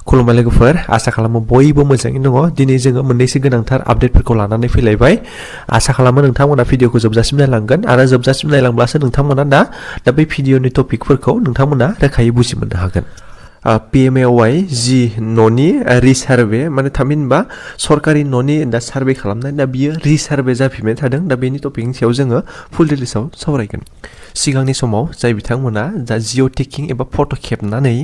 खुलुमबाय लोगोफोर आसा खालामो बयबो मोजाङैनो दङ दिनै जोङो मोननैसो गोनांथार आपडेटफोरखौ लानानै फैलायबाय आसा खालामो नोंथांमोना भिडिअखौ जोबजासिम नायलांगोन आरो जोबजासिम नायलांब्लासो नोंथांमोना दा बे भिडिअनि टपिकफोरखौ नोंथांमोना रोखायै बुजि मोननो हागोन PMAY जि न'नि रिसार्भे माने थामहिनबा सरकारि न'नि दा सार्भे खालामनाय दा बियो रिसार्भे जाफिनबाय थादों दा बेनि टपिकनि सायाव जोङो फुल डिटेल्सआव सावरायगोन सिगांनि समाव जाय बिथांमोना दा जिअ टेकिं एबा फट' खेबनानै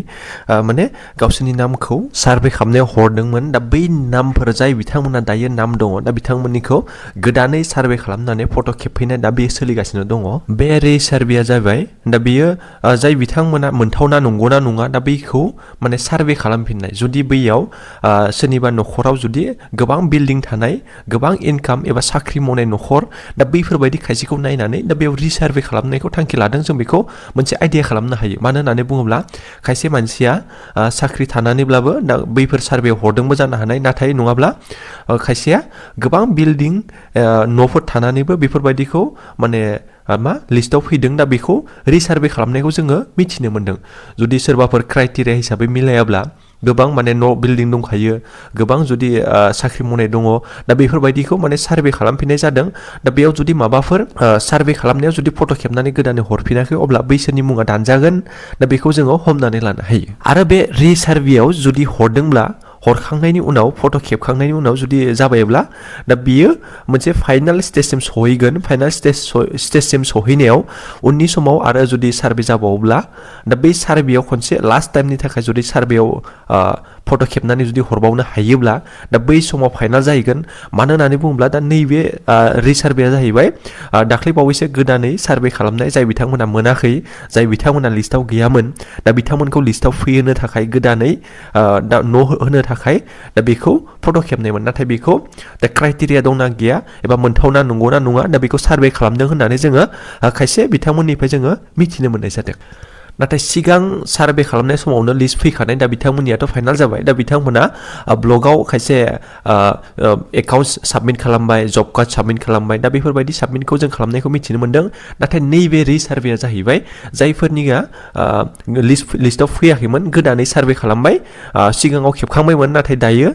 माने गावसोरनि नामखौ सार्भे खालामनायाव हरदोंमोन दा बै नामफोर जाय बिथांमोना दायो नाम दङ दा बिथांमोननिखौ गोदानै सार्भे खालामनानै फट' खेबफैनाय दा बेयो सोलिगासिनो दङ बे रिसार्भेया जाबाय दा बियो जाय बिथांमोना मोनथावना नंगौना नङा दा बैखौ माने सार्भे खालामफिननाय जुदि बैयाव सोरनिबा न'खराव जुदि गोबां बिल्डिं थानाय गोबां इनकाम एबा साख्रि मावनाय न'खर दा बैफोरबायदि खायसेखौ नायनानै दा बेयाव रिसार्भे खालामनायखौ थांखि लादों जों बेखौ मोनसे आइडिया खालामनो हायो मानो होननानै बुङोब्ला खायसे मानसिया साख्रि थानानैब्लाबो दा बैफोर सार्भेयाव हरदोंबो जानो हानाय नाथाय नङाब्ला खायसेया गोबां बिल्डिं न'फोर थानानैबो बेफोरबायदिखौ माने लिस्टआव फैदों दा बेखौ रिसार्भे खालामनायखौ जोङो मिथिनो मोन्दों जुदि सोरबाफोर क्राइटेरिया हिसाबै मिलायाब्ला गोबां माने न' बिल्डिं दंखायो गोबां जुदि साख्रि मावनाय दङ दा बेफोरबायदिखौ माने सार्भे खालामफिननाय जादों दा बेयाव जुदि माबाफोर सार्भे खालामनायाव जुदि फट' खेबनानै गोदानै हरफिनाखै अब्ला बैसोरनि मुङा दानजागोन दा बेखौ जोङो हमनानै लानो हायो आरो बे रिसार्भेयाव जुदि हरदोंब्ला हरखांनायनि उनाव फट' खेबखांनायनि उनाव जुदि जाबायब्ला दा बियो मोनसे फाइनाल स्टेजसिम सहैगोन फाइनाल स्टेजसिम सहैनायाव उननि समाव आरो जुदि सार्भे जाबावोब्ला दा बै सार्भेयाव खनसे लास्ट टाइमनि थाखाय जुदि सार्भेयाव फट' खेबनानै जुदि हरबावनो हायोब्ला दा बै समाव फाइनाल जाहैगोन मानो होननानै बुङोब्ला दा नैबे रिसार्भेया जाहैबाय दाख्लै बावैसो गोदानै सार्भे खालामनाय जाय बिथांमोना मोनाखै जाय बिथांमोना लिस्टआव गैयामोन दा बिथांमोनखौ लिस्टआव फैहोनो थाखाय गोदानै दा न' होनो थाखाय दा बेखौ फट' खेबनायमोन नाथाय बेखौ दा क्राइटेरिया दंना गैया एबा मोनथावना नंगौना नङा दा बेखौ सार्भे खालामदों होननानै जोङो खायसे बिथांमोननिफ्राय जोङो मिथिनो मोननाय जादों नाथाय सिगां सार्भे खालामनाय समावनो लिस्ट फैखानाय दा बिथांमोननियाथ' फाइनाल जाबाय दा बिथांमोना ब्लगाव खायसे एकाउन्ट साबमिट खालामबाय जब कार्ड साबमिट खालामबाय दा बेफोरबायदि साबमिटखौ जों खालामनायखौ मिथिनो मोन्दों नाथाय नैबे रिसार्भेया जाहैबाय जायफोरनिया लिस्टआव फैयाखैमोन गोदानै सार्भे खालामबाय सिगाङाव खेबखांबायमोन नाथाय दायो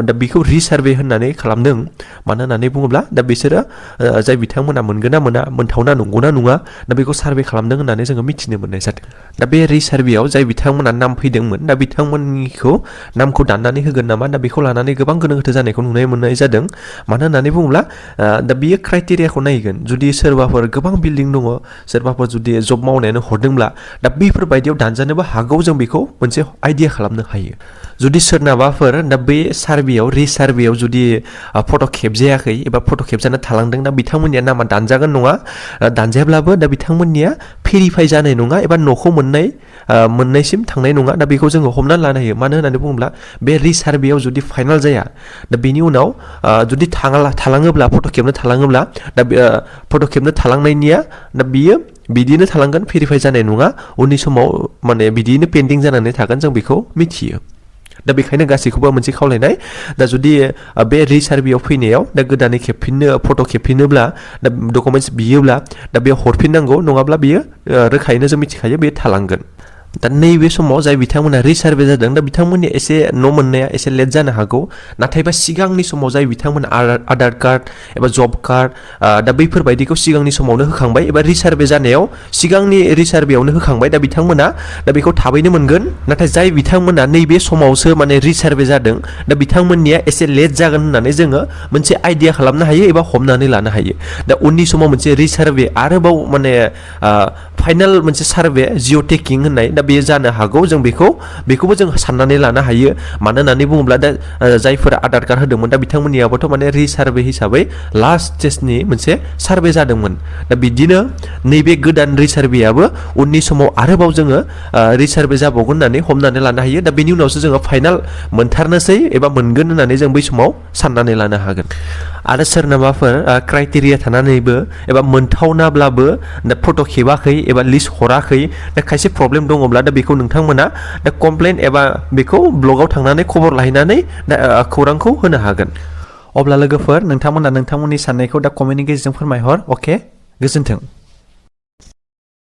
दा बेखौ रिसार्भे होननानै खालामदों मानो होननानै बुङोब्ला दा बिसोरो जाय बिथांमोना मोनगोन ना मोना मोनथावना नंगौना नङा दा बेखौ सार्भे खालामदों होननानै जोङो मिथिनो मोननाय जादों दा बे रिसार्भेयाव जाय बिथांमोना नाम फैदोंमोन दा बिथांमोननिखौ नामखौ दाननानै होगोन नामा दा बेखौ लानानै गोबां गोनो गोथो जानायखौ नुनो मोननाय जादों मानो होननानै बुङोब्ला दा बियो क्राइटेरियाखौ नायगोन जुदि सोरबाफोर गोबां बिल्डिं दङ सोरबाफोर जुदि जब मावनायानो हरदोंब्ला दा बैफोरबायदियाव दानजानोबो हागौ जों बेखौ मोनसे आइडिया खालामनो हायो जुदि सोरनाबाफोर दा बे सार्भेयाव रिसार्भेयाव जुदि फट' खेबजायाखै एबा फट' खेबजानो थालांदों दा बिथांमोननिया नामा दानजागोन नङा दानजायाब्लाबो दा बिथांमोननिया भेरिफाइ जानाय नङा एबा न'खौ मोननायसिम थांनाय नङा दा बेखौ जोङो हमनानै लानो हायो मानो होननानै बुङोब्ला बे रिसार्भेयाव जुदि फाइनाल जाया दा बेनि उनाव जुदि थालाङोब्ला फट' खेबनो थालाङोब्ला दा फट' खेबनो थालांनायनिया दा बियो बिदिनो थालांगोन भेरिफाइ जानाय नङा उननि समाव माने बिदियैनो पेन्डिं जानानै थागोन जों बेखौ मिथियो दा बेखायनो गासैखौबो मोनसे खावलायनाय दा जुदि बे रिसार्भेयाव फैनायाव दा गोदानै खेबफिननो फट' खेबफिनोब्ला दा डकुमेन्टस बियोब्ला दा बेयाव हरफिननांगौ नङाब्ला बियो रोखायैनो जों मिथिखायो बेयो थालांगोन दा नैबे समाव जाय बिथांमोना रिसार्भे जादों दा बिथांमोननि एसे न' मोननाया एसे लेट जानो हागौ नाथायबा सिगांनि समाव जाय बिथांमोना आधार कार्ड एबा जब कार्ड दा बैफोरबायदिखौ सिगांनि समावनो होखांबाय एबा रिसार्भे जानायाव सिगांनि रिसार्भेयावनो होखांबाय दा बिथांमोना दा बेखौ थाबैनो मोनगोन नाथाय जाय बिथांमोना नैबे समावसो माने रिसार्भे जादों दा बिथांमोननिया एसे लेट जागोन होननानै जोङो मोनसे आइडिया खालामनो हायो एबा हमनानै लानो हायो दा उननि समाव मोनसे रिसार्भे आरोबाव माने फाइनाल मोनसे सार्भे जिअ टेकिं होननाय दा बेयो जानो हागौ जों बेखौबो जों साननानै लानो हायो मानो होननानै बुङोब्ला दा जायफोरा आधार कार्ड होदोंमोन दा बिथांमोननियाबोथ' माने रिसार्भे हिसाबै लास्ट स्टेजनि मोनसे सार्भे जादोंमोन दा बिदिनो नैबे गोदान रिसार्भेयाबो उननि समाव आरोबाव जोङो रिसार्भे जाबावगोन होननानै हमनानै लानो हायो दा बेनि उनावसो जोङो फाइनाल मोनथारनोसै एबा मोनगोन होननानै जों बै समाव साननानै लानो हागोन आरो सोरनाबाफोर क्राइटेरिया थानानैबो एबा मोनथावनाब्लाबो दा फट' खेबाखै एबा लिस्ट हराखै दा खायसे प्रब्लेम दङब्ला दा बेखौ नोंथांमोना दा कमप्लेन एबा बेखौ ब्लगाव थांनानै खबर लाहैनानै दा खौरांखौ होनो हागोन अब्ला लोगोफोर नोंथांमोना नोंथांमोननि साननायखौ दा कमेन्टनि गेजेरजों फोरमायहर अके गोजोन्थों